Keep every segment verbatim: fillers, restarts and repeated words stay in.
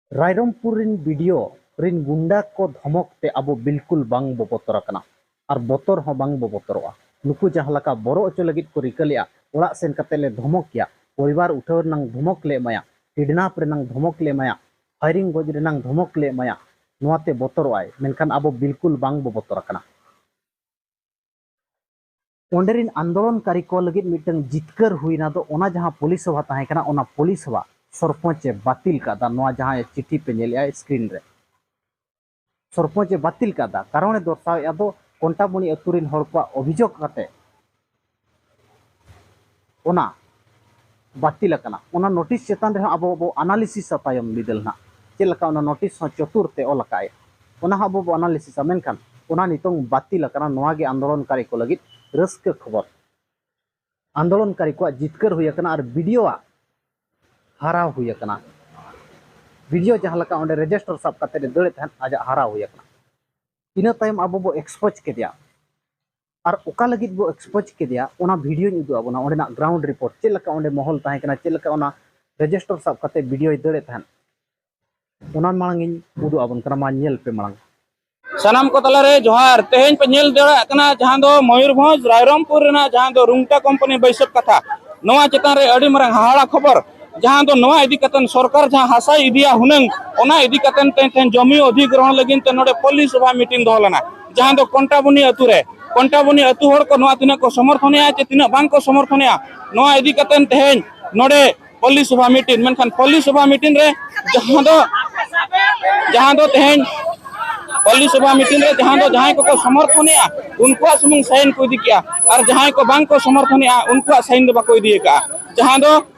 ᱨᱟᱭᱨᱚᱝᱯᱩᱨ ᱨᱤᱱ ᱵᱤᱰᱤᱭᱳ ᱨᱤᱱ ᱜᱩᱱᱰᱟ ᱠᱚ ᱫᱷᱚᱢᱚᱠ ᱛᱮ ᱟᱵᱚ ᱵᱤᱞᱠᱩᱞ ᱵᱟᱝ ᱵᱚ ᱵᱚᱛᱚᱨ ᱟᱠᱟᱱᱟ ᱟᱨ ᱵᱚᱛᱚᱨ ᱦᱚᱸ ᱵᱟᱝ ᱵᱚ ᱵᱚᱛᱚᱨᱚᱜᱼᱟ᱾ ᱱᱩᱠᱩ ᱡᱟᱦᱟᱸ ᱞᱮᱠᱟ ᱵᱚᱨᱚ ᱦᱚᱪᱚ ᱞᱟᱹᱜᱤᱫ ᱠᱚ ᱨᱤᱠᱟᱹ ᱞᱮᱜᱼᱟ, ᱚᱲᱟᱜ ᱥᱮᱱ ᱠᱟᱛᱮ ᱞᱮ ᱫᱷᱚᱢᱚᱠ ᱠᱮᱭᱟ, ᱯᱚᱨᱤᱵᱟᱨ ᱩᱴᱷᱟᱹᱣ ᱨᱮᱱᱟᱝ ᱫᱷᱚᱢᱚᱠ ᱞᱮ ᱮᱢᱟᱭᱟ, ᱠᱤᱰᱱᱟᱯ ᱨᱮᱱᱟᱝ ᱫᱷᱚᱢᱚᱠ ᱞᱮ ᱮᱢᱟᱭᱟ, ᱯᱷᱟᱭᱨᱤᱝ ᱜᱚᱡ ᱨᱮᱱᱟᱝ ᱫᱷᱚᱢᱚᱠ ᱞᱮ ᱮᱢᱟᱭᱟ, ᱱᱚᱣᱟᱛᱮ ᱵᱚᱛᱚᱨᱚᱜᱼᱟᱭ, ᱢᱮᱱᱠᱷᱟᱱ ᱟᱵᱚ ᱵᱤᱞᱠᱩᱞ ᱵᱟᱝ ᱵᱚ ᱵᱚᱛᱚᱨ ᱟᱠᱟᱱᱟ᱾ ᱚᱸᱰᱮ ᱨᱤᱱ ᱟᱱᱫᱳᱞᱚᱱᱠᱟᱨᱤ ᱠᱚ ᱞᱟᱹᱜᱤᱫ ᱢᱤᱫᱴᱟᱝ ᱡᱤᱛᱠᱟᱹᱨ ᱦᱩᱭᱱᱟ ᱫᱚ, ᱚᱱᱟ ᱡᱟᱦᱟᱸ ᱯᱚᱞᱤᱥ ᱥᱚᱵᱷᱟ ᱛᱟᱦᱮᱸ ᱠᱟᱱᱟ, ᱚᱱᱟ ᱯᱚᱞᱤᱥ ᱥᱚᱵᱷᱟ ᱥᱚᱨᱯᱚᱧᱪ ᱮ ᱵᱟᱹᱛᱤᱞ ᱠᱟᱫᱟ᱾ ᱱᱚᱣᱟ ᱡᱟᱦᱟᱸ ᱪᱤᱴᱷᱤ ᱯᱮ ᱧᱮᱞᱮᱜᱼᱟ ᱥᱠᱨᱤᱱ ᱨᱮ, ᱥᱚᱨᱯᱚᱧᱪ ᱮ ᱵᱟᱹᱛᱤᱞ ᱠᱟᱫᱟ᱾ ᱠᱟᱨᱚᱱ ᱮ ᱫᱚᱨᱥᱟᱣᱮᱫᱼᱟ ᱫᱚ ᱠᱚᱱᱴᱟᱵᱚᱱᱤ ᱟᱹᱛᱩ ᱨᱤᱱ ᱦᱚᱲ ᱠᱚᱣᱟᱜ ᱚᱵᱷᱤᱡᱳᱜᱽ ᱠᱟᱛᱮ ᱚᱱᱟ ᱵᱟᱹᱛᱤᱞ ᱟᱠᱟᱱᱟ᱾ ᱚᱱᱟ ᱱᱳᱴᱤᱥ ᱪᱮᱛᱟᱱ ᱨᱮᱦᱚᱸ ᱟᱵᱚ ᱵᱚ ᱟᱱᱟᱞᱤᱥᱤᱥᱟ ᱛᱟᱭᱚᱢ ᱵᱤᱫᱟᱹᱞ ᱱᱟᱜ, ᱪᱮᱫ ᱞᱮᱠᱟ ᱚᱱᱟ ᱱᱳᱴᱤᱥ ᱦᱚᱸ ᱪᱚᱛᱩᱨ ᱛᱮ ᱚᱞ ᱟᱠᱟᱫ ᱮ, ᱚᱱᱟ ᱦᱚᱸ ᱟᱵᱚ ᱵᱚ ᱟᱱᱟᱞᱤᱥᱤᱥᱟ᱾ ᱢᱮᱱᱠᱷᱟᱱ ᱚᱱᱟ ᱱᱤᱛᱚᱝ ᱵᱟᱹᱛᱤᱞ ᱟᱠᱟᱱᱟ᱾ ᱱᱚᱣᱟ ᱜᱮ ᱟᱱᱫᱳᱞᱚᱱᱠᱟᱨᱤ ᱠᱚ ᱞᱟᱹᱜᱤᱫ ᱨᱟᱹᱥᱠᱟᱹ ᱠᱷᱚᱵᱚᱨ᱾ ᱟᱱᱫᱳᱞᱚᱱᱠᱟᱨᱤ ᱠᱚᱣᱟᱜ ᱡᱤᱛᱠᱟᱹᱨ ᱦᱩᱭ ᱟᱠᱟᱱᱟ ᱟᱨ ᱵᱤᱰᱤᱭᱳᱣᱟᱜ ᱦᱟᱨᱟᱣ ᱦᱩᱭ ᱟᱠᱟᱱᱟ᱾ ᱵᱤᱰᱤᱭᱳ ᱡᱟᱦᱟᱸ ᱞᱮᱠᱟ ᱚᱸᱰᱮ ᱨᱮᱡᱤᱥᱴᱟᱨ ᱥᱟᱵ ᱠᱟᱛᱮ ᱮ ᱫᱟᱹᱲᱮᱫ ᱛᱟᱦᱮᱸᱫ, ᱟᱡᱟᱜ ᱦᱟᱨᱟᱣ ᱦᱩᱭ ᱟᱠᱟᱱᱟ᱾ ᱤᱱᱟᱹ ᱛᱟᱭᱚᱢ ᱟᱵᱚ ᱵᱚ ᱮᱠᱥᱯᱳᱡᱽ ᱠᱮᱫᱮᱭᱟ᱾ ᱟᱨ ᱚᱠᱟ ᱞᱟᱹᱜᱤᱫ ᱵᱚ ᱮᱠᱥᱯᱳᱡᱽ ᱠᱮᱫᱮᱭᱟ, ᱚᱱᱟ ᱵᱷᱤᱰᱤᱭᱳᱧ ᱩᱫᱩᱜ ᱟᱵᱚᱱᱟ, ᱚᱸᱰᱮᱱᱟᱜ ᱜᱨᱟᱣᱩᱱᱰ ᱨᱤᱯᱳᱨᱴ, ᱪᱮᱫ ᱞᱮᱠᱟ ᱚᱸᱰᱮ ᱢᱚᱦᱚᱞ ᱛᱟᱦᱮᱸ ᱠᱟᱱᱟ, ᱪᱮᱫ ᱞᱮᱠᱟ ᱚᱱᱟ ᱨᱮᱡᱤᱥᱴᱟᱨ ᱥᱟᱵ ᱠᱟᱛᱮ ᱵᱷᱤᱰᱤᱭᱳᱭ ᱫᱟᱹᱲᱮᱫ ᱛᱟᱦᱮᱸᱫ, ᱚᱱᱟ ᱢᱟᱲᱟᱝ ᱤᱧ ᱩᱫᱩᱜ ᱟᱵᱚᱱ ᱠᱟᱱᱟ᱾ ᱢᱟ ᱧᱮᱞ ᱯᱮ ᱢᱟᱲᱟᱝ᱾ ᱥᱟᱱᱟᱢ ᱠᱚ ᱛᱟᱞᱟᱨᱮ ᱡᱚᱦᱟᱨ᱾ ᱛᱮᱦᱮᱧ ᱯᱮ ᱧᱮᱞ ᱫᱟᱲᱮᱭᱟᱜ ᱠᱟᱱᱟ, ᱡᱟᱦᱟᱸ ᱫᱚ ᱢᱚᱭᱩᱨᱵᱷᱚᱸᱡᱽ ᱨᱟᱭᱨᱚᱝᱯᱩᱨ ᱨᱮᱱᱟᱜ ᱡᱟᱦᱟᱸ ᱫᱚ ᱨᱩᱝᱴᱟ ᱠᱳᱢᱯᱟᱱᱤ ᱵᱟᱹᱭᱥᱟᱹᱛ ᱠᱟᱛᱷᱟ, ᱱᱚᱣᱟ ᱪᱮᱛᱟᱱ ᱨᱮ ᱟᱹᱰᱤ ᱢᱟᱨᱟᱝ ᱦᱟᱦᱟᱲᱟ ᱠᱷᱚᱵᱚᱨ᱾ ᱡᱟᱦᱟᱸ ᱫᱚ ᱱᱚᱣᱟ ᱤᱫᱤ ᱠᱟᱛᱮ ᱥᱚᱨᱠᱟᱨ ᱡᱟᱦᱟᱸ ᱦᱟᱥᱟᱭ ᱤᱫᱤᱭᱟ ᱦᱩᱱᱟᱹᱝ, ᱚᱱᱟ ᱤᱫᱤ ᱠᱟᱛᱮ ᱛᱮᱦᱮᱧ ᱡᱚᱢᱤ ᱚᱫᱷᱤᱜᱨᱚᱦᱚᱬ ᱞᱟᱹᱜᱤᱫ ᱛᱮ ᱱᱚᱰᱮ ᱯᱚᱞᱞᱤ ᱥᱚᱵᱷᱟ ᱢᱤᱴᱤᱝ ᱫᱚᱦᱚ ᱞᱮᱱᱟ, ᱡᱟᱦᱟᱸ ᱫᱚ ᱠᱚᱱᱴᱟᱵᱚᱱᱤ ᱟᱹᱛᱩ ᱨᱮ᱾ ᱠᱚᱱᱴᱟᱵᱚᱱᱤ ᱟᱹᱛᱩ ᱦᱚᱲ ᱠᱚ ᱱᱚᱣᱟ ᱛᱤᱱᱟᱹᱜ ᱠᱚ ᱥᱚᱢᱚᱨᱛᱷᱚᱱᱮᱜᱼᱟ ᱪᱮ ᱛᱤᱱᱟᱹᱜ ᱵᱟᱝ ᱠᱚ ᱥᱚᱢᱚᱨᱛᱷᱚᱱᱮᱜᱼᱟ, ᱱᱚᱣᱟ ᱤᱫᱤ ᱠᱟᱛᱮ ᱛᱮᱦᱮᱧ ᱱᱚᱰᱮ ᱯᱚᱞᱞᱤ ᱥᱚᱵᱷᱟ ᱢᱤᱴᱤᱝ, ᱢᱮᱱᱠᱷᱟᱱ ᱯᱚᱞᱞᱤ ᱥᱚᱵᱷᱟ ᱢᱤᱴᱤᱝ ᱨᱮ ᱡᱟᱦᱟᱸ ᱫᱚ, ᱡᱟᱦᱟᱸ ᱫᱚ ᱛᱮᱦᱮᱧ ᱯᱚᱞᱞᱤ ᱥᱚᱵᱷᱟ ᱢᱤᱴᱤᱝ ᱨᱮ ᱡᱟᱦᱟᱸ ᱫᱚ ᱡᱟᱦᱟᱸᱭ ᱠᱚᱠᱚ ᱥᱚᱢᱚᱨᱛᱷᱚᱱᱮᱜᱼᱟ, ᱩᱱᱠᱩᱣᱟᱜ ᱥᱩᱢᱩᱝ ᱥᱟᱭᱤᱱ ᱠᱚ ᱤᱫᱤ ᱠᱮᱜᱼᱟ, ᱟᱨ ᱡᱟᱦᱟᱸᱭ ᱠᱚ ᱵᱟᱝ ᱠᱚ ᱥᱚᱢᱚᱨᱛᱷᱚᱱᱮᱜᱼᱟ, ᱩᱱᱠᱩᱣᱟᱜ ᱥᱟᱭᱤᱱ ᱫᱚ ᱵᱟᱠᱚ ᱤᱫᱤ ᱟᱠᱟᱜᱼᱟ᱾ ᱡᱟᱦᱟᱸ ᱫᱚ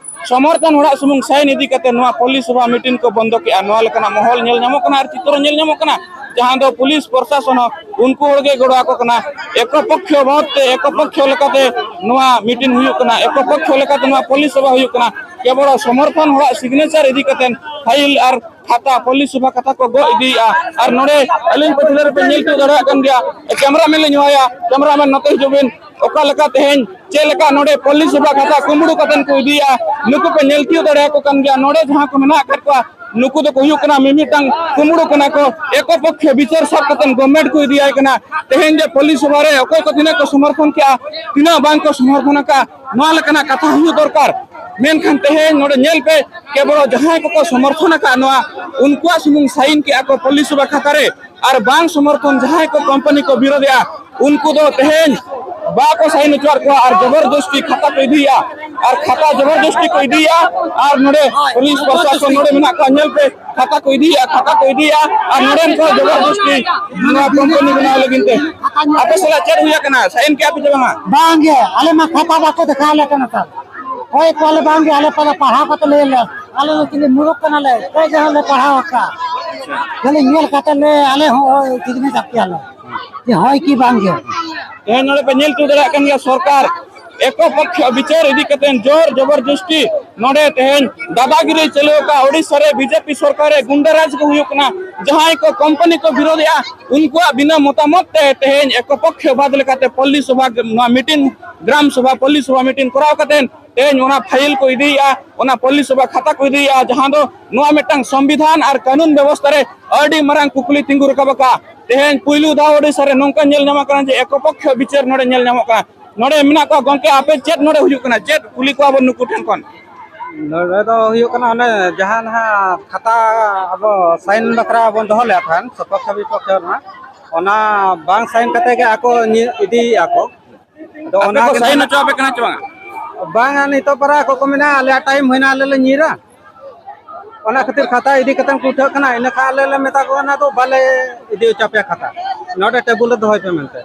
ᱥᱚᱢᱚᱨᱛᱷᱚᱱ ᱦᱚᱲᱟᱜ ᱥᱩᱢᱩᱝ ᱥᱟᱭᱤᱱ ᱤᱫᱤ ᱠᱟᱛᱮ ᱱᱚᱣᱟ ᱯᱚᱞᱞᱤ ᱥᱚᱵᱷᱟ ᱢᱤᱴᱤᱝ ᱠᱚ ᱵᱚᱱᱫᱚ ᱠᱮᱜᱼᱟ᱾ ᱱᱚᱣᱟ ᱞᱮᱠᱟᱱᱟᱜ ᱢᱚᱦᱚᱞ ᱧᱮᱞ ᱧᱟᱢᱚᱜ ᱠᱟᱱᱟ ᱟᱨ ᱪᱤᱛᱨᱚ ᱧᱮᱞ ᱧᱟᱢᱚᱜ ᱠᱟᱱᱟ, ᱡᱟᱦᱟᱸ ᱫᱚ ᱯᱩᱞᱤᱥ ᱯᱨᱚᱥᱟᱥᱚᱱ ᱦᱚᱸ ᱩᱱᱠᱩ ᱦᱚᱲ ᱜᱮ ᱜᱚᱲᱚ ᱟᱠᱚ ᱠᱟᱱᱟ᱾ ᱮᱠᱚ ᱯᱚᱠᱠᱷᱚ ᱵᱷᱟᱵᱽ ᱛᱮ, ᱮᱠᱚ ᱯᱚᱠᱠᱷᱚ ᱞᱮᱠᱟᱛᱮ ᱱᱚᱣᱟ ᱢᱤᱴᱤᱝ ᱦᱩᱭᱩᱜ ᱠᱟᱱᱟ, ᱮᱠᱚ ᱯᱚᱠᱠᱷᱚ ᱞᱮᱠᱟᱛᱮ ᱱᱚᱣᱟ ᱯᱚᱞᱞᱤ ᱥᱚᱵᱷᱟ ᱦᱩᱭᱩᱜ ᱠᱟᱱᱟ᱾ ᱠᱮᱵᱚᱞ ᱥᱚᱢᱚᱨᱛᱷᱚᱱ ᱦᱚᱲᱟᱜ ᱥᱤᱜᱽᱱᱮᱪᱟᱨ ᱤᱫᱤ ᱠᱟᱛᱮ ᱯᱷᱟᱭᱤᱞ ᱟᱨ ᱠᱷᱟᱛᱟ ᱯᱚᱞᱞᱤ ᱥᱚᱵᱷᱟ ᱠᱷᱟᱛᱟ ᱠᱚ ᱜᱚᱜ ᱤᱫᱤᱭᱮᱜᱼᱟ᱾ ᱟᱨ ᱱᱚᱰᱮ ᱟᱹᱞᱤᱧ ᱯᱟᱹᱪᱷᱞᱟᱹ ᱨᱮᱯᱮ ᱧᱮᱞ ᱦᱚᱪᱚ ᱫᱟᱲᱮᱭᱟᱜ ᱠᱟᱱ ᱜᱮᱭᱟ, ᱠᱮᱢᱨᱟᱢᱮᱱ ᱞᱤᱧ ᱦᱚᱦᱚᱭᱟ, ᱠᱮᱢᱨᱟᱢᱮᱱ ᱱᱚᱛᱮ ᱦᱤᱡᱩᱜ ᱵᱤᱱ᱾ ᱚᱠᱟ ᱞᱮᱠᱟ ᱛᱮᱦᱮᱧ ᱪᱮᱫ ᱞᱮᱠᱟ ᱱᱚᱰᱮ ᱯᱚᱞᱞᱤ ᱥᱚᱵᱷᱟ ᱠᱷᱟᱛᱟ ᱠᱩᱢᱵᱽᱲᱩ ᱠᱟᱛᱮ ᱠᱚ ᱤᱫᱤᱭᱮᱜᱼᱟ, ᱱᱩᱠᱩ ᱯᱮ ᱧᱮᱞ ᱛᱤᱭᱳᱜ ᱫᱟᱲᱮᱭᱟᱠᱚ ᱠᱟᱱ ᱜᱮᱭᱟ᱾ ᱱᱚᱰᱮ ᱡᱟᱦᱟᱸ ᱠᱚ ᱢᱮᱱᱟᱜ ᱟᱠᱟᱫ ᱠᱚᱣᱟ, ᱱᱩᱠᱩ ᱫᱚᱠᱚ ᱦᱩᱭᱩᱜ ᱠᱟᱱᱟ ᱢᱤᱢᱤᱫᱴᱟᱝ ᱠᱩᱢᱵᱽᱲᱩ ᱠᱟᱱᱟ ᱠᱚ᱾ ᱮᱠᱚ ᱯᱚᱠᱠᱷᱚ ᱵᱤᱪᱟᱹᱨ ᱥᱟᱵ ᱠᱟᱛᱮ ᱜᱚᱵᱷᱢᱮᱱᱴ ᱠᱚ ᱤᱫᱤᱭᱟᱭ ᱠᱟᱱᱟ᱾ ᱛᱮᱦᱮᱧ ᱡᱮ ᱯᱚᱞᱤᱥ ᱥᱚᱵᱷᱟ ᱨᱮ ᱚᱠᱚᱭ ᱠᱚ ᱛᱤᱱᱟᱹᱜ ᱠᱚ ᱥᱚᱢᱚᱨᱛᱷᱚᱱ ᱠᱮᱜᱼᱟ, ᱛᱤᱱᱟᱹᱜ ᱵᱟᱝ ᱠᱚ ᱥᱚᱢᱚᱨᱛᱷᱚᱱ ᱟᱠᱟᱫ, ᱱᱚᱣᱟ ᱞᱮᱠᱟᱱᱟᱜ ᱠᱟᱛᱷᱟ ᱦᱩᱭᱩᱜ ᱫᱚᱨᱠᱟᱨ᱾ ᱢᱮᱱᱠᱷᱟᱱ ᱛᱮᱦᱮᱧ ᱱᱚᱰᱮ ᱧᱮᱞ ᱯᱮ, ᱠᱮᱵᱚᱞ ᱡᱟᱦᱟᱸᱭ ᱠᱚᱠᱚ ᱥᱚᱢᱚᱨᱛᱷᱚᱱ ᱟᱠᱟᱫ ᱱᱚᱣᱟ, ᱩᱱᱠᱩᱣᱟᱜ ᱥᱩᱢᱩᱝ ᱥᱟᱭᱤᱱ ᱠᱮᱜᱼᱟ ᱠᱚ ᱯᱚᱞᱤᱥ ᱥᱚᱵᱷᱟ ᱠᱷᱟᱛᱟ ᱨᱮ, ᱟᱨ ᱵᱟᱝ ᱥᱚᱢᱚᱨᱛᱷᱚᱱ ᱡᱟᱦᱟᱸᱭ ᱠᱚ ᱠᱳᱢᱯᱟᱱᱤ ᱠᱚ ᱵᱤᱨᱳᱫᱮᱜᱼᱟ, ᱩᱱᱠᱩ ᱫᱚ ᱛᱮᱦᱮᱧ ᱵᱟᱠᱚ ᱥᱟᱭᱤᱱ ᱦᱚᱪᱚᱣᱟᱜ ᱠᱚᱣᱟ ᱟᱨ ᱡᱚᱵᱚᱨᱡᱚᱥᱴᱤ ᱠᱷᱟᱛᱟ ᱠᱚ ᱤᱫᱤᱭᱮᱜᱼᱟ, ᱟᱨ ᱠᱷᱟᱛᱟ ᱡᱚᱵᱚᱨᱡᱚᱥᱴᱤ ᱠᱚ ᱤᱫᱤᱭᱮᱜᱼᱟ᱾ ᱟᱨ ᱱᱚᱰᱮ ᱯᱩᱞᱤᱥ ᱯᱨᱚᱥᱟᱥᱚᱱ ᱱᱚᱰᱮ ᱢᱮᱱᱟᱜ ᱠᱚᱣᱟ, ᱧᱮᱞ ᱯᱮ, ᱠᱷᱟᱛᱟ ᱠᱚ ᱤᱫᱤᱭᱮᱜᱼᱟ, ᱠᱷᱟᱛᱟ ᱠᱚ ᱤᱫᱤᱭᱮᱜᱼᱟ, ᱟᱨ ᱱᱚᱰᱮᱱ ᱠᱚ ᱡᱚᱵᱚᱨᱡᱚᱥᱴᱤ ᱱᱚᱣᱟ ᱠᱳᱢᱯᱟᱱᱤ ᱵᱮᱱᱟᱣ ᱞᱟᱹᱜᱤᱫ ᱛᱮ᱾ ᱟᱯᱮ ᱥᱟᱞᱟᱜ ᱪᱮᱫ ᱦᱩᱭ ᱟᱠᱟᱱᱟ? ᱥᱟᱭᱤᱱ ᱠᱮᱜᱼᱟ ᱯᱮ ᱪᱮ ᱵᱟᱝᱟ? ᱵᱟᱝᱜᱮ, ᱟᱞᱮ ᱢᱟ ᱠᱷᱟᱛᱟ ᱵᱟᱠᱚ ᱫᱮᱠᱷᱟᱣ ᱟᱞᱮ ᱠᱟᱱᱟ ᱛᱚ᱾ ᱦᱳᱭ ᱠᱚᱣᱟᱞᱮ ᱵᱟᱝᱜᱮ, ᱟᱞᱮ ᱯᱟᱞᱮ ᱯᱟᱲᱦᱟᱣ ᱠᱟᱛᱮ ᱞᱟᱹᱭ ᱟᱞᱮ, ᱟᱞᱮ ᱫᱚ ᱪᱤᱞᱤ ᱢᱩᱨᱩᱠ ᱠᱟᱱᱟᱞᱮ, ᱚᱠᱚᱭ ᱡᱟᱦᱟᱸ ᱞᱮ ᱯᱟᱲᱦᱟᱣ ᱟᱠᱟᱫ᱾ ᱠᱷᱟᱹᱞᱤ ᱧᱮᱞ ᱠᱟᱛᱮ ᱞᱮ, ᱟᱞᱮ ᱦᱚᱸ ᱳᱭ ᱠᱤᱰᱱᱤ ᱪᱟᱯᱮᱭᱟᱞᱮ᱾ ᱡᱮ ᱦᱳᱭ ᱠᱤ ᱵᱟᱝ ᱜᱮ᱾ ᱛᱮᱦᱮᱧ ᱱᱚᱰᱮ ᱯᱮ ᱧᱮᱞ ᱦᱚᱪᱚ ᱫᱟᱲᱮᱭᱟᱜ ᱠᱟᱱ ᱜᱮᱭᱟ, ᱥᱚᱨᱠᱟᱨ ᱮᱠᱚ ᱯᱚᱠᱠᱷᱚ ᱵᱤᱪᱟᱹᱨ ᱤᱫᱤ ᱠᱟᱛᱮ ᱡᱳᱨ ᱡᱚᱵᱚᱨᱡᱚᱥᱴᱤ ᱱᱚᱰᱮ ᱛᱮᱦᱮᱧ ᱫᱟᱫᱟᱜᱤᱨᱤ ᱪᱟᱹᱞᱩ ᱟᱠᱟᱫ ᱳᱰᱤᱥᱟ ᱨᱮ ᱵᱤᱡᱮᱯᱤ ᱥᱚᱨᱠᱟᱨ ᱨᱮ ᱜᱩᱱᱰᱟᱨᱟᱡᱽ ᱠᱚ ᱦᱩᱭᱩᱜ ᱠᱟᱱᱟ᱾ ᱡᱟᱦᱟᱸᱭ ᱠᱚ ᱠᱳᱢᱯᱟᱱᱤ ᱠᱚ ᱵᱤᱨᱳᱫᱮᱜᱼᱟ, ᱩᱱᱠᱩᱣᱟᱜ ᱵᱤᱱᱟᱹ ᱢᱚᱛᱟᱢᱚᱛ ᱛᱮ ᱛᱮᱦᱮᱧ ᱮᱠᱚ ᱯᱚᱠᱠᱷᱚ ᱵᱟᱫ ᱞᱮᱠᱟᱛᱮ ᱯᱚᱞᱞᱤ ᱥᱚᱵᱷᱟ, ᱱᱚᱣᱟ ᱢᱤᱴᱤᱝ, ᱜᱨᱟᱢ ᱥᱚᱵᱷᱟ, ᱯᱚᱞᱞᱤ ᱥᱚᱵᱷᱟ ᱢᱤᱴᱤᱝ ᱠᱚᱨᱟᱣ ᱠᱟᱛᱮ ᱛᱮᱦᱮᱧ ᱚᱱᱟ ᱯᱷᱟᱭᱤᱞ ᱠᱚ ᱤᱫᱤᱭᱮᱜᱼᱟ, ᱚᱱᱟ ᱯᱚᱞᱞᱤ ᱥᱚᱵᱷᱟ ᱠᱷᱟᱛᱟ ᱠᱚ ᱤᱫᱤᱭᱮᱜᱼᱟ, ᱡᱟᱦᱟᱸ ᱫᱚ ᱱᱚᱣᱟ ᱢᱤᱫᱴᱟᱝ ᱥᱚᱝᱵᱤᱫᱷᱟᱱ ᱟᱨ ᱠᱟᱹᱱᱩᱱ ᱵᱮᱵᱚᱥᱛᱷᱟ ᱨᱮ ᱟᱹᱰᱤ ᱢᱟᱨᱟᱝ ᱠᱩᱠᱞᱤ ᱛᱤᱸᱜᱩ ᱨᱟᱠᱟᱵ ᱟᱠᱟᱫᱼᱟ᱾ ᱛᱮᱦᱮᱧ ᱯᱩᱭᱞᱩ ᱫᱷᱟᱣ ᱳᱰᱤᱥᱟ ᱨᱮ ᱱᱚᱝᱠᱟ ᱧᱮᱞ ᱧᱟᱢᱚᱜ ᱠᱟᱱᱟ ᱡᱮ ᱮᱠᱚ ᱯᱚᱠᱠᱷᱚ ᱵᱤᱪᱟᱹᱨ ᱱᱚᱰᱮ ᱧᱮᱞ ᱧᱟᱢᱚᱜ ᱠᱟᱱᱟ᱾ ᱱᱚᱰᱮ ᱢᱮᱱᱟᱜ ᱠᱚᱣᱟ ᱜᱚᱝᱠᱮ, ᱟᱯᱮ ᱪᱮᱫ ᱱᱚᱰᱮ ᱦᱩᱭᱩᱜ ᱠᱟᱱᱟ, ᱪᱮᱫ ᱠᱩᱞᱤ ᱠᱚᱣᱟ ᱵᱚᱱ ᱱᱩᱠᱩ ᱴᱷᱮᱱ ᱠᱷᱚᱱ? ᱱᱚᱰᱮ ᱫᱚ ᱦᱩᱭᱩᱜ ᱠᱟᱱᱟ ᱚᱱᱮ ᱡᱟᱦᱟᱸ ᱱᱟᱦᱟᱜ ᱠᱷᱟᱛᱟ ᱟᱵᱚ ᱥᱟᱭᱤᱱ ᱵᱟᱠᱷᱨᱟ ᱵᱚᱱ ᱫᱚᱦᱚ ᱞᱮᱫ ᱛᱟᱦᱮᱱ, ᱥᱚᱯᱚᱠᱠᱷᱚ ᱵᱤᱯᱚᱠᱠᱷᱚ ᱨᱮᱱᱟᱜ, ᱚᱱᱟ ᱵᱟᱝ ᱥᱟᱭᱤᱱ ᱠᱟᱛᱮ ᱜᱮ ᱟᱠᱚ ᱧᱤ-, ᱤᱫᱤᱭᱮᱫᱼᱟ ᱠᱚ᱾ ᱟᱫᱚ ᱟᱯᱮ ᱚᱱᱟ ᱠᱚ ᱜᱮ ᱥᱟᱭᱤᱱ ᱱᱟᱦᱟᱜ ᱦᱚᱪᱚ ᱟᱯᱮ ᱠᱟᱱᱟ ᱪᱮ ᱵᱟᱝᱟ? ᱵᱟᱝᱟ, ᱱᱤᱛᱚᱜ ᱯᱟᱨᱟ ᱟᱠᱚ ᱠᱚ ᱢᱮᱱᱟ ᱟᱞᱮᱭᱟᱜ ᱴᱟᱭᱤᱢ ᱦᱩᱭᱱᱟ, ᱟᱞᱮ ᱞᱮ ᱧᱤᱨᱟ᱾ ᱚᱱᱟ ᱠᱷᱟᱹᱛᱤᱨ ᱠᱷᱟᱛᱟ ᱤᱫᱤ ᱠᱟᱛᱮ ᱠᱚ ᱩᱴᱷᱟᱹᱜ ᱠᱟᱱᱟ, ᱤᱱᱟᱹ ᱠᱷᱟᱱ ᱟᱞᱮ ᱞᱮ ᱢᱮᱛᱟ ᱠᱚ ᱠᱟᱱᱟ, "ᱫᱩ ᱵᱟᱞᱮ ᱤᱫᱤ ᱦᱚᱪᱚ ᱟᱯᱮᱭᱟ ᱠᱷᱟᱛᱟ, ᱱᱚᱰᱮ ᱴᱮᱵᱩᱞ ᱨᱮ ᱫᱚᱦᱚᱭ ᱯᱮ" ᱢᱮᱱᱛᱮ᱾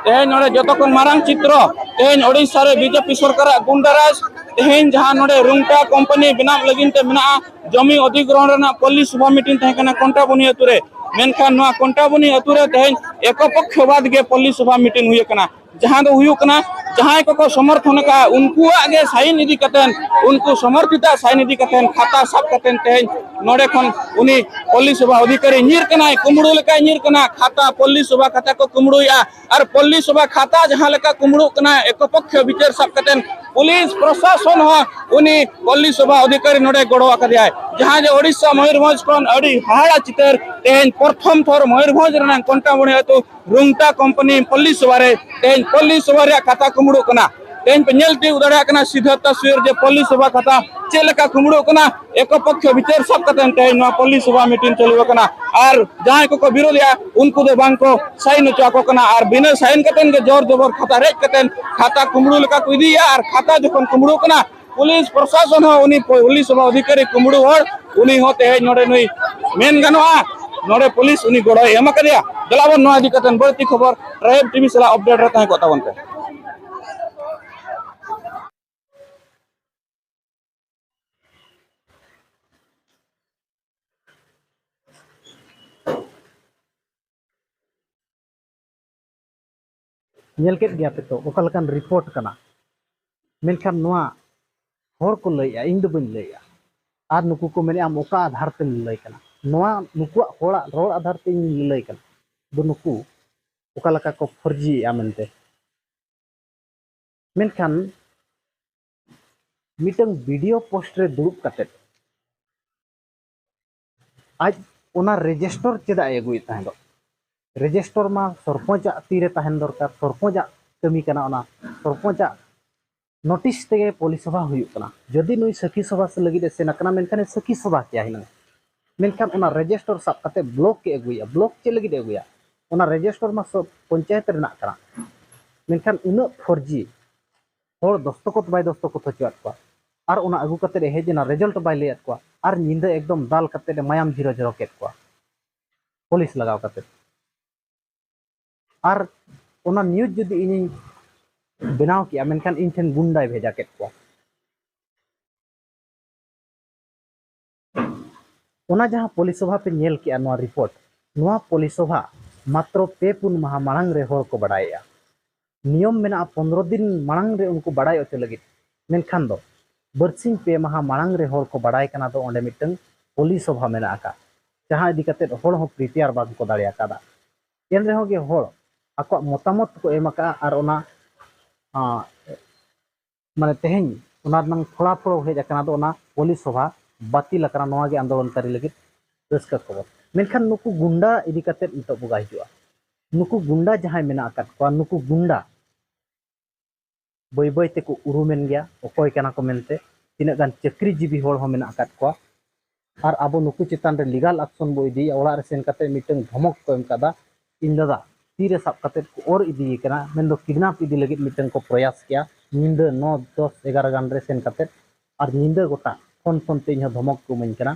ᱛᱮᱦᱮᱧ ᱱᱚᱰᱮ ᱡᱚᱛᱚ ᱠᱷᱚᱱ ᱢᱟᱨᱟᱝ ᱪᱤᱛᱨᱚ, ᱛᱮᱦᱮᱧ ᱳᱰᱤᱥᱟ ᱨᱮ ᱵᱤᱡᱮᱯᱤ ᱥᱚᱨᱠᱟᱨᱟᱜ ᱜᱩᱱᱰᱟᱨᱟᱡᱽ, ᱛᱮᱦᱮᱧ ᱡᱟᱦᱟᱸ ᱱᱚᱰᱮ ᱨᱩᱝᱴᱟ ᱠᱳᱢᱯᱟᱱᱤ ᱵᱮᱱᱟᱣ ᱞᱟᱹᱜᱤᱫ ᱛᱮ ᱢᱮᱱᱟᱜᱼᱟ, ᱡᱚᱢᱤ ᱚᱫᱷᱤᱜᱨᱚᱦᱚᱬ ᱨᱮᱱᱟᱜ ᱯᱚᱞᱞᱤ ᱥᱚᱵᱷᱟ ᱢᱤᱴᱤᱝ ᱛᱟᱦᱮᱸ ᱠᱟᱱᱟ ᱠᱚᱱᱴᱟᱵᱚᱱᱤ ᱟᱹᱛᱩ ᱨᱮ, ᱢᱮᱱᱠᱷᱟᱱ ᱱᱚᱣᱟ ᱠᱚᱱᱴᱟᱵᱚᱱᱤ ᱟᱹᱛᱩ ᱨᱮ ᱛᱮᱦᱮᱧ ᱮᱠᱚᱯᱚᱠᱠᱷᱚᱵᱟᱫ ᱜᱮ ᱯᱚᱞᱞᱤ ᱥᱚᱵᱷᱟ ᱢᱤᱴᱤᱝ ᱦᱩᱭ ᱟᱠᱟᱱᱟ᱾ ᱡᱟᱦᱟᱸ ᱫᱚ ᱦᱩᱭᱩᱜ ᱠᱟᱱᱟ, ᱡᱟᱦᱟᱸᱭ ᱠᱚᱠᱚ ᱥᱚᱢᱚᱨᱛᱷᱚᱱ ᱟᱠᱟᱫᱼᱟ, ᱩᱱᱠᱩᱣᱟᱜ ᱜᱮ ᱥᱟᱭᱤᱱ ᱤᱫᱤ ᱠᱟᱛᱮᱱ, ᱩᱱᱠᱩ ᱥᱚᱢᱚᱨᱛᱷᱤᱛᱟᱜ ᱥᱟᱭᱤᱱ ᱤᱫᱤ ᱠᱟᱛᱮᱱ, ᱠᱷᱟᱛᱟ ᱥᱟᱵ ᱠᱟᱛᱮᱱ ᱛᱮᱦᱮᱧ ᱱᱚᱰᱮ ᱠᱷᱚᱱ ᱩᱱᱤ ᱯᱚᱞᱞᱤ ᱥᱚᱵᱷᱟ ᱚᱫᱷᱤᱠᱟᱨᱤ ᱧᱤᱨ ᱠᱟᱱᱟᱭ, ᱠᱩᱢᱵᱽᱲᱩ ᱞᱮᱠᱟᱭ ᱧᱤᱨ ᱠᱟᱱᱟ᱾ ᱠᱷᱟᱛᱟ, ᱯᱚᱞᱞᱤ ᱥᱚᱵᱷᱟ ᱠᱷᱟᱛᱟ ᱠᱚ ᱠᱩᱢᱵᱽᱲᱩᱭᱮᱫᱼᱟ, ᱟᱨ ᱯᱚᱞᱞᱤ ᱥᱚᱵᱷᱟ ᱠᱷᱟᱛᱟ ᱡᱟᱦᱟᱸ ᱞᱮᱠᱟ ᱠᱩᱢᱵᱽᱲᱩᱜ ᱠᱟᱱᱟ, ᱮᱠᱚᱯᱚᱠᱠᱷᱚ ᱵᱤᱪᱟᱹᱨ ᱥᱟᱵ ᱠᱟᱛᱮᱱ ᱯᱩᱞᱤᱥ ᱯᱨᱚᱥᱟᱥᱚᱱ ᱦᱚᱸ ᱩᱱᱤ ᱯᱚᱞᱞᱤ ᱥᱚᱵᱷᱟ ᱚᱫᱷᱤᱠᱟᱨᱤ ᱱᱚᱰᱮ ᱜᱚᱲᱚ ᱟᱠᱟᱫᱮᱭᱟᱭ᱾ ᱡᱟᱦᱟᱸ ᱡᱮ ᱳᱰᱤᱥᱟ ᱢᱚᱭᱩᱨᱵᱷᱚᱸᱡᱽ ᱠᱷᱚᱱ ᱟᱹᱰᱤ ᱦᱟᱦᱟᱲᱟ ᱪᱤᱛᱟᱹᱨ, ᱛᱮᱦᱮᱧ ᱯᱨᱚᱛᱷᱚᱢ ᱛᱷᱚᱨ ᱢᱚᱭᱩᱨᱵᱷᱚᱸᱡᱽ ᱨᱮᱱᱟᱜ ᱠᱚᱱᱴᱟᱢᱩᱲᱤ ᱟᱹᱛᱩ ᱨᱩᱝᱴᱟ ᱠᱚᱢᱯᱟᱱᱤ ᱯᱚᱞᱞᱤ ᱥᱚᱵᱷᱟ ᱨᱮ ᱛᱮᱦᱮᱧ ᱯᱚᱞᱞᱤ ᱥᱚᱵᱷᱟ ᱨᱮᱭᱟᱜ ᱠᱷᱟᱛᱟ ᱠᱩᱢᱵᱽᱲᱩᱜ ᱠᱟᱱᱟ᱾ ᱛᱮᱦᱮᱧ ᱯᱮ ᱧᱮᱞ ᱛᱤᱭᱳᱜ ᱫᱟᱲᱮᱭᱟᱜ ᱠᱟᱱᱟ ᱥᱤᱫᱷᱟᱨᱛᱷ ᱛᱟᱥᱣᱤᱨ ᱡᱮ ᱯᱚᱞᱞᱤ ᱥᱚᱵᱷᱟ ᱠᱷᱟᱛᱟ ᱪᱮᱫ ᱞᱮᱠᱟ ᱠᱩᱢᱵᱽᱲᱩᱜ ᱠᱟᱱᱟ᱾ ᱮᱠᱚ ᱯᱚᱠᱠᱷᱚ ᱵᱤᱪᱟᱹᱨ ᱥᱟᱵ ᱠᱟᱛᱮ ᱛᱮᱦᱮᱧ ᱱᱚᱣᱟ ᱯᱚᱞᱞᱤ ᱥᱚᱵᱷᱟ ᱢᱤᱴᱤᱝ ᱪᱟᱹᱞᱩ ᱟᱠᱟᱱᱟ᱾ ᱟᱨ ᱡᱟᱦᱟᱸᱭ ᱠᱚᱠᱚ ᱵᱤᱨᱳᱫᱮᱜᱼᱟ, ᱩᱱᱠᱩ ᱫᱚ ᱵᱟᱝ ᱠᱚ ᱥᱟᱭᱤᱱ ᱦᱚᱪᱚ ᱟᱠᱚ ᱠᱟᱱᱟ᱾ ᱟᱨ ᱵᱤᱱᱟᱹ ᱥᱟᱭᱤᱱ ᱠᱟᱛᱮ ᱜᱮ ᱡᱳᱨ ᱡᱚᱵᱚᱨ ᱠᱷᱟᱛᱟ ᱨᱮᱡ ᱠᱟᱛᱮ ᱠᱷᱟᱛᱟ ᱠᱩᱢᱵᱽᱲᱩ ᱞᱮᱠᱟ ᱠᱚ ᱤᱫᱤᱭᱮᱫᱼᱟ᱾ ᱟᱨ ᱠᱷᱟᱛᱟ ᱡᱚᱠᱷᱚᱱ ᱠᱩᱢᱵᱽᱲᱩ ᱠᱟᱱᱟ, ᱯᱩᱞᱤᱥ ᱯᱨᱚᱥᱟᱥᱚᱱ ᱦᱚᱸ ᱩᱱᱤ ᱯᱩᱞᱤᱥ ᱥᱮᱵᱟ ᱚᱫᱷᱤᱠᱟᱨᱤ ᱠᱩᱢᱵᱽᱲᱩ ᱦᱚᱲ, ᱩᱱᱤ ᱦᱚᱸ ᱛᱮᱦᱮᱧ ᱱᱚᱰᱮ ᱱᱩᱭ ᱢᱮᱱ ᱜᱟᱱᱚᱜᱼᱟ, ᱱᱚᱰᱮ ᱯᱩᱞᱤᱥ ᱩᱱᱤ ᱜᱚᱲᱚᱭ ᱮᱢ ᱟᱠᱟᱫᱮᱭᱟ᱾ ᱫᱮᱞᱟ ᱵᱚᱱ ᱱᱚᱣᱟ ᱤᱫᱤ ᱠᱟᱛᱮ ᱵᱟᱹᱲᱛᱤ ᱠᱷᱚᱵᱚᱨ ᱴᱨᱟᱭᱤᱵᱽ ᱴᱤᱵᱷᱤ ᱥᱟᱞᱟᱜ ᱟᱯᱰᱮᱴ ᱨᱮ ᱛᱟᱦᱮᱸ ᱠᱚᱜ ᱛᱟᱵᱚᱱ ᱯᱮ᱾ ᱧᱮᱞ ᱠᱮᱫ ᱜᱮᱭᱟ ᱯᱮ ᱛᱚ ᱚᱠᱟ ᱞᱮᱠᱟᱱ ᱨᱤᱯᱳᱨᱴ ᱠᱟᱱᱟ᱾ ᱢᱮᱱᱠᱷᱟᱱ ᱱᱚᱣᱟ ᱦᱚᱲ ᱠᱚ ᱞᱟᱹᱭᱮᱜᱼᱟ, ᱤᱧ ᱫᱚ ᱵᱟᱹᱧ ᱞᱟᱹᱭᱮᱜᱼᱟ᱾ ᱟᱨ ᱱᱩᱠᱩ ᱠᱚ ᱢᱮᱱᱮᱜᱼᱟ, ᱟᱢ ᱚᱠᱟ ᱟᱫᱷᱟᱨ ᱛᱮᱢ ᱞᱟᱹᱭ ᱠᱟᱱᱟ? ᱱᱚᱣᱟ ᱱᱩᱠᱩᱣᱟᱜ ᱦᱚᱲᱟᱜ ᱨᱚᱲ ᱟᱫᱷᱟᱨ ᱛᱮ ᱤᱧ ᱞᱟᱹᱭ ᱠᱟᱱᱟ᱾ ᱫᱚ ᱱᱩᱠᱩ ᱚᱠᱟ ᱞᱮᱠᱟ ᱠᱚ ᱯᱷᱚᱨᱡᱤᱭᱮᱜᱼᱟ ᱢᱮᱱᱛᱮ᱾ ᱢᱮᱱᱠᱷᱟᱱ ᱢᱤᱫᱴᱟᱝ ᱵᱤᱰᱤᱳ ᱯᱳᱥᱴ ᱨᱮ ᱫᱩᱲᱩᱵ ᱠᱟᱛᱮᱫ ᱟᱡ ᱚᱱᱟ ᱨᱮᱡᱤᱥᱴᱚᱨ ᱪᱮᱫᱟᱜ ᱮ ᱟᱹᱜᱩᱭᱮᱫ ᱛᱟᱦᱮᱸᱫᱚᱜ? ᱨᱮᱡᱤᱥᱴᱚᱨ ᱢᱟ ᱥᱚᱨᱯᱚᱧᱪᱟᱜ ᱛᱤᱨᱮ ᱛᱟᱦᱮᱱ ᱫᱚᱨᱠᱟᱨ, ᱥᱚᱨᱯᱚᱧᱪᱟᱜ ᱠᱟᱹᱢᱤ ᱠᱟᱱᱟ ᱚᱱᱟ, ᱥᱚᱨᱯᱚᱧᱪᱟᱜ ᱱᱳᱴᱤᱥ ᱛᱮᱜᱮ ᱯᱚᱞᱤ ᱥᱚᱵᱷᱟ ᱦᱩᱭᱩᱜ ᱠᱟᱱᱟ᱾ ᱡᱩᱫᱤ ᱱᱩᱭ ᱥᱟᱹᱠᱷᱤ ᱥᱚᱵᱷᱟ ᱥᱮ ᱞᱟᱹᱜᱤᱫ ᱮ ᱥᱮᱱ ᱟᱠᱟᱱᱟ, ᱢᱮᱱᱠᱷᱟᱱ ᱮ ᱥᱟᱹᱠᱷᱤ ᱥᱚᱵᱷᱟ ᱠᱮᱭᱟ ᱦᱤᱱᱟᱹᱝ᱾ ᱢᱮᱱᱠᱷᱟᱱ ᱚᱱᱟ ᱨᱮᱡᱤᱥᱴᱚᱨ ᱥᱟᱵ ᱠᱟᱛᱮ ᱵᱞᱚᱠ ᱮ ᱟᱹᱜᱩᱭᱟ᱾ ᱵᱞᱚᱠ ᱪᱮᱫ ᱞᱟᱹᱜᱤᱫ ᱮ ᱟᱹᱜᱩᱭᱟ? ᱚᱱᱟ ᱨᱮᱡᱤᱥᱴᱚᱨ ᱢᱟ ᱥᱚᱵ ᱯᱚᱧᱪᱟᱭᱮᱛ ᱨᱮᱱᱟᱜ ᱠᱟᱱᱟ᱾ ᱢᱮᱱᱠᱷᱟᱱ ᱩᱱᱟᱹᱜ ᱯᱷᱚᱨᱡᱤ ᱦᱚᱲ ᱫᱚᱥᱛᱚᱠᱚᱛ ᱵᱟᱭ ᱫᱚᱥᱛᱚᱠᱚᱛ ᱦᱚᱪᱚᱣᱟᱫ ᱠᱚᱣᱟ᱾ ᱟᱨ ᱚᱱᱟ ᱟᱹᱜᱩ ᱠᱟᱛᱮ ᱮ ᱦᱮᱡ ᱮᱱᱟ, ᱨᱮᱡᱟᱞᱴ ᱵᱟᱭ ᱞᱟᱹᱭᱟᱫ ᱠᱚᱣᱟ᱾ ᱟᱨ ᱧᱤᱫᱟᱹ ᱮᱠᱫᱚᱢ ᱫᱟᱞ ᱠᱟᱛᱮ ᱮ ᱢᱟᱭᱟᱢ ᱡᱷᱤᱨᱚ ᱡᱷᱤᱨᱚ ᱠᱮᱫ ᱠᱚᱣᱟ ᱯᱩᱞᱤᱥ ᱞᱟᱜᱟᱣ ᱠᱟᱛᱮ᱾ ᱟᱨ ᱚᱱᱟ ᱱᱤᱭᱩᱡᱽ ᱡᱩᱫᱤ ᱤᱧᱤᱧ ᱵᱮᱱᱟᱣ ᱠᱮᱭᱟ, ᱢᱮᱱᱠᱷᱟᱱ ᱤᱧ ᱴᱷᱮᱱ ᱜᱩᱱᱰᱟᱭ ᱵᱷᱮᱡᱟ ᱠᱮᱫ ᱠᱚᱣᱟ᱾ ᱚᱱᱟ ᱡᱟᱦᱟᱸ ᱯᱚᱞᱤ ᱥᱚᱵᱷᱟ ᱯᱮ ᱧᱮᱞ ᱠᱮᱜᱼᱟ, ᱱᱚᱣᱟ ᱨᱤᱯᱳᱨᱴ, ᱱᱚᱣᱟ ᱯᱚᱞᱤ ᱥᱚᱵᱷᱟ ᱢᱟᱛᱨᱚ ᱯᱮ ᱯᱩᱱ ᱢᱟᱦᱟ ᱢᱟᱲᱟᱝ ᱨᱮ ᱦᱚᱲ ᱠᱚ ᱵᱟᱰᱟᱭᱮᱜᱼᱟ᱾ ᱱᱤᱭᱚᱢ ᱢᱮᱱᱟᱜᱼᱟ ᱯᱚᱱᱨᱚ ᱫᱤᱱ ᱢᱟᱲᱟᱝ ᱨᱮ ᱩᱱᱠᱩ ᱵᱟᱰᱟᱭ ᱦᱚᱪᱚ ᱞᱟᱹᱜᱤᱫ᱾ ᱢᱮᱱᱠᱷᱟᱱ ᱫᱚ ᱵᱟᱨᱥᱤᱧ ᱯᱮ ᱢᱟᱦᱟ ᱢᱟᱲᱟᱝ ᱨᱮ ᱦᱚᱲ ᱠᱚ ᱵᱟᱰᱟᱭ ᱠᱟᱱᱟ ᱫᱚ ᱚᱸᱰᱮ ᱢᱤᱫᱴᱟᱝ ᱯᱚᱞᱤ ᱥᱚᱵᱷᱟ ᱢᱮᱱᱟᱜ ᱟᱠᱟᱫ, ᱡᱟᱦᱟᱸ ᱤᱫᱤ ᱠᱟᱛᱮᱫ ᱦᱚᱲ ᱦᱚᱸ ᱯᱨᱤᱯᱮᱭᱟᱨ ᱵᱟᱝ ᱠᱚ ᱫᱟᱲᱮ ᱟᱠᱟᱫᱟ᱾ ᱮᱱ ᱨᱮᱦᱚᱸ ᱜᱮ ᱦᱚᱲ ᱟᱠᱚᱣᱟᱜ ᱢᱚᱛᱟᱢᱚᱛ ᱠᱚ ᱮᱢ ᱟᱠᱟᱫᱼᱟ ᱟᱨ ᱚᱱᱟ, ᱟᱸ, ᱢᱟᱱᱮ ᱛᱮᱦᱮᱧ ᱚᱱᱟ ᱨᱮᱱᱟᱝ ᱯᱷᱚᱲᱟᱯᱷᱚᱲ ᱦᱮᱡ ᱟᱠᱟᱱᱟ, ᱟᱫᱚ ᱚᱱᱟ ᱯᱚᱞᱤ ᱥᱚᱵᱷᱟ ᱵᱟᱹᱛᱤᱞ ᱟᱠᱟᱱᱟ᱾ ᱱᱚᱣᱟ ᱜᱮ ᱟᱱᱫᱳᱞᱚᱱᱠᱟᱨᱤ ᱞᱟᱹᱜᱤᱫ ᱨᱟᱹᱥᱠᱟᱹ ᱠᱷᱚᱵᱚᱨ᱾ ᱢᱮᱱᱠᱷᱟᱱ ᱱᱩᱠᱩ ᱜᱩᱱᱰᱟ ᱤᱫᱤ ᱠᱟᱛᱮᱫ ᱱᱤᱛᱚᱜ ᱵᱚ ᱦᱤᱡᱩᱜᱼᱟ᱾ ᱱᱩᱠᱩ ᱜᱩᱱᱰᱟ ᱡᱟᱦᱟᱸᱭ ᱢᱮᱱᱟᱜ ᱟᱠᱟᱫ ᱠᱚᱣᱟ, ᱱᱩᱠᱩ ᱜᱩᱱᱰᱟ ᱵᱟᱹᱭ ᱵᱟᱹᱭ ᱛᱮᱠᱚ ᱩᱨᱩᱢᱮᱱ ᱜᱮᱭᱟ ᱚᱠᱚᱭ ᱠᱟᱱᱟ ᱠᱚ ᱢᱮᱱᱛᱮ᱾ ᱛᱤᱱᱟᱹᱜ ᱜᱟᱱ ᱪᱟᱹᱠᱨᱤᱡᱤᱵᱤ ᱦᱚᱲ ᱦᱚᱸ ᱢᱮᱱᱟᱜ ᱟᱠᱟᱫ ᱠᱚᱣᱟ᱾ ᱟᱨ ᱟᱵᱚ ᱱᱩᱠᱩ ᱪᱮᱛᱟᱱ ᱨᱮ ᱞᱤᱜᱟᱞ ᱟᱠᱥᱚᱱ ᱵᱚ ᱤᱫᱤᱭᱟ᱾ ᱚᱲᱟᱜ ᱨᱮ ᱥᱮᱱ ᱠᱟᱛᱮ ᱢᱤᱫᱴᱟᱝ ᱫᱷᱚᱢᱚᱠ ᱠᱚ ᱮᱢ ᱠᱟᱫᱟ, "ᱤᱧ ᱫᱟᱫᱟ ᱛᱤᱨᱮ ᱥᱟᱵ ᱠᱟᱛᱮ ᱠᱚ ᱚᱨ ᱤᱫᱤᱭᱮ ᱠᱟᱱᱟ", ᱢᱮᱱᱫᱚ ᱠᱤᱰᱱᱟᱯ ᱤᱫᱤ ᱞᱟᱹᱜᱤᱫ ᱢᱤᱫᱴᱟᱝ ᱠᱚ ᱯᱨᱚᱭᱟᱥ ᱠᱮᱭᱟ᱾ ᱧᱤᱫᱟᱹ ᱱᱚ, ᱫᱚᱥ, ᱮᱜᱟᱨᱚ ᱜᱟᱱ ᱨᱮ ᱥᱮᱱ ᱠᱟᱛᱮ, ᱟᱨ ᱧᱤᱫᱟᱹ ᱜᱚᱴᱟ ᱯᱷᱳᱱ ᱯᱷᱳᱱ ᱛᱮ ᱤᱧ ᱦᱚᱸ ᱫᱷᱚᱢᱚᱠ ᱠᱚ ᱤᱢᱟᱹᱧ ᱠᱟᱱᱟ᱾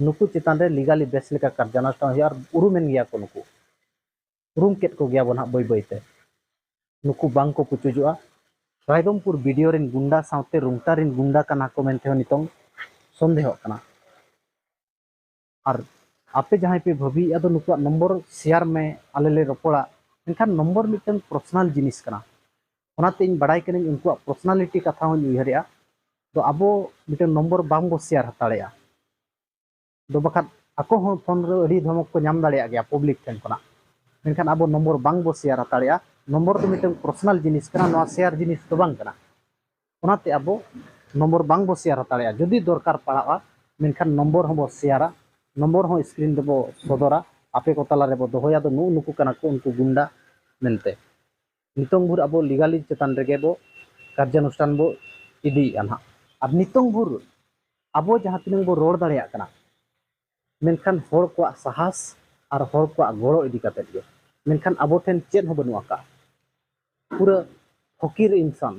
ᱱᱩᱠᱩ ᱪᱮᱛᱟᱱ ᱨᱮ ᱞᱤᱜᱟᱞᱤ ᱵᱮᱥ ᱞᱮᱠᱟ ᱠᱟᱨᱡᱟᱱᱩᱥᱴᱷᱟᱱ ᱦᱩᱭᱩᱜᱼᱟ᱾ ᱟᱨ ᱩᱨᱩᱢᱮᱱ ᱜᱮᱭᱟ ᱠᱚ ᱱᱩᱠᱩ, ᱩᱨᱩᱢ ᱠᱮᱫ ᱠᱚᱜᱮᱭᱟ ᱵᱚᱱ ᱦᱟᱸᱜ ᱵᱟᱹᱭ ᱵᱟᱹᱭ ᱛᱮ᱾ ᱱᱩᱠᱩ ᱵᱟᱝ ᱠᱚ ᱯᱩᱪᱩᱡᱚᱜᱼᱟ᱾ ᱨᱟᱭᱨᱚᱝᱯᱩᱨ ᱵᱤᱰᱤᱳ ᱨᱮᱱ ᱜᱩᱱᱰᱟ ᱥᱟᱶᱛᱮ ᱨᱩᱝᱴᱟ ᱨᱮᱱ ᱜᱩᱱᱰᱟ ᱠᱟᱱᱟ ᱠᱚ ᱢᱮᱱᱛᱮ ᱦᱚᱸ ᱱᱤᱛᱚᱝ ᱥᱚᱱᱫᱮᱦᱚᱜ ᱠᱟᱱᱟ᱾ ᱟᱨ ᱟᱯᱮ ᱡᱟᱦᱟᱸᱭ ᱯᱮ ᱵᱷᱟᱹᱵᱤᱭᱮᱫᱼᱟ ᱫᱚ ᱱᱩᱠᱩᱣᱟᱜ ᱱᱚᱢᱵᱚᱨ ᱥᱮᱭᱟᱨ ᱢᱮ, ᱟᱞᱮ ᱞᱮ ᱨᱚᱯᱚᱲᱟ, ᱢᱮᱱᱠᱷᱟᱱ ᱱᱚᱢᱵᱚᱨ ᱢᱤᱫᱴᱟᱝ ᱯᱟᱨᱥᱚᱱᱟᱞ ᱡᱤᱱᱤᱥ ᱠᱟᱱᱟ᱾ ᱚᱱᱟᱛᱮ ᱤᱧ ᱵᱟᱲᱟᱭ ᱠᱟᱹᱱᱟᱹᱧ ᱩᱱᱠᱩᱣᱟᱜ ᱯᱟᱨᱥᱚᱱᱟᱞᱤᱴᱤ ᱠᱟᱛᱷᱟ ᱦᱚᱸᱧ ᱩᱭᱦᱟᱹᱨᱮᱜᱼᱟ᱾ ᱛᱚ ᱟᱵᱚ ᱢᱤᱫᱴᱟᱝ ᱱᱚᱢᱵᱚᱨ ᱵᱟᱝ ᱵᱚ ᱥᱮᱭᱟᱨ ᱦᱟᱛᱟᱲᱮᱜᱼᱟ᱾ ᱫᱚ ᱵᱟᱠᱷᱟᱱ ᱟᱠᱚ ᱦᱚᱸ ᱯᱷᱳᱱ ᱨᱮ ᱟᱹᱰᱤ ᱫᱷᱚᱢᱚᱠ ᱠᱚ ᱧᱟᱢ ᱫᱟᱲᱮᱭᱟᱜ ᱜᱮᱭᱟ ᱯᱟᱵᱽᱞᱤᱠ ᱴᱷᱮᱱ ᱠᱷᱚᱱᱟᱜ, ᱢᱮᱱᱠᱷᱟᱱ ᱟᱵᱚ ᱱᱚᱢᱵᱚᱨ ᱵᱟᱝ ᱵᱚ ᱥᱮᱭᱟᱨ ᱦᱟᱛᱟᱲᱮᱜᱼᱟ᱾ ᱱᱚᱢᱵᱚᱨ ᱫᱚ ᱢᱤᱫᱴᱟᱝ ᱯᱟᱨᱥᱚᱱᱟᱞ ᱡᱤᱱᱤᱥ ᱠᱟᱱᱟ, ᱱᱚᱣᱟ ᱥᱮᱭᱟᱨ ᱡᱤᱱᱤᱥ ᱫᱚ ᱵᱟᱝ ᱠᱟᱱᱟ᱾ ᱚᱱᱟᱛᱮ ᱟᱵᱚ ᱱᱚᱢᱵᱚᱨ ᱵᱟᱝ ᱵᱚ ᱥᱮᱭᱟᱨ ᱦᱟᱛᱟᱲᱮᱜᱼᱟ᱾ ᱡᱩᱫᱤ ᱫᱚᱨᱠᱟᱨ ᱯᱟᱲᱟᱜᱼᱟ, ᱢᱮᱱᱠᱷᱟᱱ ᱱᱚᱢᱵᱚᱨ ᱦᱚᱸᱵᱚ ᱥᱮᱭᱟᱨᱟ, ᱱᱚᱢᱵᱚᱨ ᱦᱚᱸ ᱥᱠᱨᱤᱱ ᱨᱮᱵᱚ ᱥᱚᱫᱚᱨᱟ, ᱟᱯᱮ ᱠᱚ ᱛᱟᱞᱟ ᱨᱮᱵᱚ ᱫᱚᱦᱚᱭᱟ, ᱫᱚ ᱱᱩᱜᱼᱩ ᱱᱩᱠᱩ ᱠᱟᱱᱟ ᱠᱚ ᱩᱱᱠᱩ ᱜᱩᱱᱰᱟ ᱢᱮᱱᱛᱮ᱾ ᱱᱤᱛᱚᱝ ᱵᱷᱳᱨ ᱟᱵᱚ ᱞᱤᱜᱟᱞᱤ ᱪᱮᱛᱟᱱ ᱨᱮᱜᱮ ᱵᱚ ᱠᱟᱨᱡᱟᱱᱩᱥᱴᱷᱟᱱ ᱵᱚ ᱤᱫᱤᱭᱮᱫᱼᱟ ᱱᱟᱦᱟᱜ᱾ ᱟᱨ ᱱᱤᱛᱚᱝ ᱵᱷᱳᱨ ᱟᱵᱚ ᱡᱟᱦᱟᱸ ᱛᱤᱱᱟᱹᱜ ᱵᱚ ᱨᱚᱲ ᱫᱟᱲᱮᱭᱟᱜ ᱠᱟᱱᱟ, ᱢᱮᱱᱠᱷᱟᱱ ᱦᱚᱲ ᱠᱚᱣᱟᱜ ᱥᱟᱦᱟᱥ ᱟᱨ ᱦᱚᱲ ᱠᱚᱣᱟᱜ ᱜᱚᱲᱚ ᱤᱫᱤ ᱠᱟᱛᱮᱫ ᱜᱮ᱾ ᱢᱮᱱᱠᱷᱟᱱ ᱟᱵᱚ ᱴᱷᱮᱱ ᱪᱮᱫ ᱦᱚᱸ ᱵᱟᱹᱱᱩᱜ ᱟᱠᱟᱫᱼᱟ, ᱯᱩᱨᱟᱹ ᱯᱷᱚᱠᱤᱨ ᱤᱱᱥᱟᱱ᱾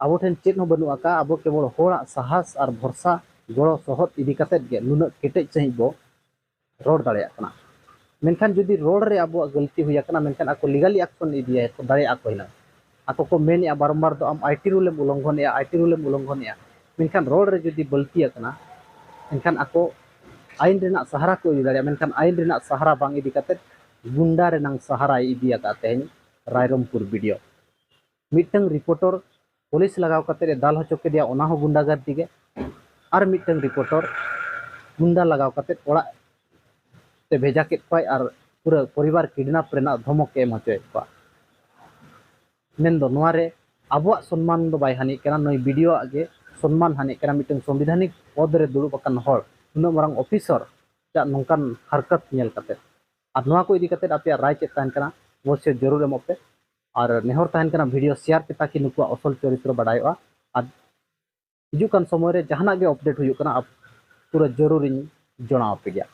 ᱟᱵᱚ ᱴᱷᱮᱱ ᱪᱮᱫ ᱦᱚᱸ ᱵᱟᱹᱱᱩᱜ ᱟᱠᱟᱫᱼᱟ᱾ ᱟᱵᱚ ᱠᱮᱵᱚᱞ ᱦᱚᱲᱟᱜ ᱥᱟᱦᱟᱥ ᱟᱨ ᱵᱷᱚᱨᱥᱟ, ᱜᱚᱲᱚ ᱥᱚᱦᱚᱫ ᱤᱫᱤ ᱠᱟᱛᱮᱫ ᱜᱮ ᱱᱩᱱᱟᱹᱜ ᱠᱮᱴᱮᱡ ᱥᱟᱺᱦᱤᱡ ᱵᱚ ᱨᱚᱲ ᱫᱟᱲᱮᱭᱟᱜ ᱠᱟᱱᱟ᱾ ᱢᱮᱱᱠᱷᱟᱱ ᱡᱩᱫᱤ ᱨᱚᱲ ᱨᱮ ᱟᱵᱚᱣᱟᱜ ᱜᱟᱹᱞᱛᱤ ᱦᱩᱭ ᱟᱠᱟᱱᱟ, ᱢᱮᱱᱠᱷᱟᱱ ᱟᱠᱚ ᱞᱤᱜᱟᱞᱤ ᱟᱠᱥᱚᱱ ᱤᱫᱤᱭᱟ ᱠᱚ, ᱫᱟᱲᱮᱭᱟᱜᱼᱟ ᱠᱚ ᱦᱩᱱᱟᱹᱝ᱾ ᱟᱠᱚ ᱠᱚ ᱢᱮᱱᱮᱫᱼᱟ ᱵᱟᱨᱚᱢᱵᱟᱨ ᱫᱚ, "ᱟᱢ ᱟᱭᱴᱤ ᱨᱩᱞᱮᱢ ᱩᱞᱚᱝᱜᱷᱚᱱᱮᱫᱼᱟ, ᱟᱭᱴᱤ ᱨᱩᱞᱮᱢ ᱩᱞᱚᱝᱜᱷᱚᱱᱮᱫᱼᱟ", ᱢᱮᱱᱠᱷᱟᱱ ᱨᱚᱲ ᱨᱮ ᱡᱩᱫᱤ ᱵᱟᱹᱞᱛᱤ ᱟᱠᱟᱱᱟ, ᱮᱱᱠᱷᱟᱱ ᱟᱠᱚ ᱟᱭᱤᱱ ᱨᱮᱱᱟᱜ ᱥᱟᱦᱟᱨᱟ ᱠᱚ ᱤᱫᱤ ᱫᱟᱲᱮᱭᱟᱜᱼᱟ᱾ ᱢᱮᱱᱠᱷᱟᱱ ᱟᱭᱤᱱ ᱨᱮᱱᱟᱜ ᱥᱟᱦᱟᱨᱟ ᱵᱟᱝ ᱤᱫᱤ ᱠᱟᱛᱮᱫ ᱜᱩᱱᱰᱟ ᱨᱮᱱᱟᱝ ᱥᱟᱦᱟᱨᱟᱭ ᱤᱫᱤ ᱟᱠᱟᱫᱼᱟ ᱛᱮᱦᱮᱧ ᱨᱟᱭᱨᱚᱝᱯᱩᱨ ᱵᱤᱰᱤᱳ᱾ ᱢᱤᱫᱴᱟᱝ ᱨᱤᱯᱳᱨᱴᱚᱨ ᱯᱩᱞᱤᱥ ᱞᱟᱜᱟᱣ ᱠᱟᱛᱮᱫ ᱮ ᱫᱟᱞ ᱦᱚᱪᱚ ᱠᱮᱫᱮᱭᱟ, ᱚᱱᱟ ᱦᱚᱸ ᱜᱩᱱᱰᱟᱜᱟᱨᱫᱤ ᱜᱮ᱾ ᱟᱨ ᱢᱤᱫᱴᱟᱝ ᱨᱤᱯᱳᱨᱴᱚᱨ ᱜᱩᱱᱰᱟ ᱞᱟᱜᱟᱣ ᱠᱟᱛᱮᱫ ᱚᱲᱟᱜ ᱛᱮ ᱵᱷᱮᱡᱟ ᱠᱮᱫ ᱠᱚᱣᱟᱭ ᱟᱨ ᱯᱩᱨᱟᱹ ᱯᱚᱨᱤᱵᱟᱨ ᱠᱤᱰᱱᱟᱯ ᱨᱮᱱᱟᱜ ᱫᱷᱚᱢᱚᱠ ᱮ ᱮᱢ ᱦᱚᱪᱚᱭᱮᱫ ᱠᱚᱣᱟ᱾ ᱢᱮᱱᱫᱚ ᱱᱚᱣᱟ ᱨᱮ ᱟᱵᱚᱣᱟᱜ ᱥᱚᱱᱢᱟᱱ ᱫᱚ ᱵᱟᱭ ᱦᱟᱹᱱᱤᱜ ᱠᱟᱱᱟ, ᱱᱩᱭ ᱵᱤᱰᱤᱳ ᱟᱜ ᱜᱮ ᱥᱚᱱᱢᱟᱱ ᱦᱟᱹᱱᱤᱜ ᱠᱟᱱᱟ᱾ ᱢᱤᱫᱴᱟᱝ ᱥᱚᱝᱵᱤᱫᱷᱟᱱᱤᱠ ᱯᱚᱫᱽ ᱨᱮ ᱫᱩᱲᱩᱵ ᱟᱠᱟᱱ ᱦᱚᱲ, ᱩᱱᱟᱹᱜ ᱢᱟᱨᱟᱝ ᱚᱯᱷᱤᱥᱟᱨ ᱟᱜ ᱱᱚᱝᱠᱟᱱ ᱦᱟᱨᱠᱟᱛ ᱧᱮᱞ ᱠᱟᱛᱮ᱾ ᱟᱨ ᱱᱚᱣᱟ ᱠᱚ ᱤᱫᱤ ᱠᱟᱛᱮ ᱟᱯᱮᱭᱟᱜ ᱨᱟᱭ ᱪᱮᱫ ᱛᱟᱦᱮᱱ ᱠᱟᱱᱟ, ᱚᱵᱚᱥᱥᱳᱭ ᱡᱚᱨᱩᱨ ᱮᱢᱚᱜ ᱯᱮ᱾ ᱟᱨ ᱱᱮᱦᱚᱨ ᱛᱟᱦᱮᱱ ᱠᱟᱱᱟ ᱵᱷᱤᱰᱤᱭᱳ ᱥᱮᱭᱟᱨ ᱯᱮ, ᱛᱟᱠᱤ ᱱᱩᱠᱩᱣᱟᱜ ᱟᱥᱚᱞ ᱪᱚᱨᱤᱛᱨᱚ ᱵᱟᱰᱟᱭᱚᱜᱼᱟ᱾ ᱟᱨ ᱦᱤᱡᱩᱜ ᱠᱟᱱ ᱥᱚᱢᱚᱭ ᱨᱮ ᱡᱟᱦᱟᱱᱟᱜ ᱜᱮ ᱟᱯᱰᱮᱴ ᱦᱩᱭᱩᱜ ᱠᱟᱱᱟ, ᱟᱯ-, ᱯᱩᱨᱟᱹ ᱡᱚᱨᱩᱨᱤᱧ ᱡᱚᱲᱟᱣ ᱟᱯᱮ ᱜᱮᱭᱟ᱾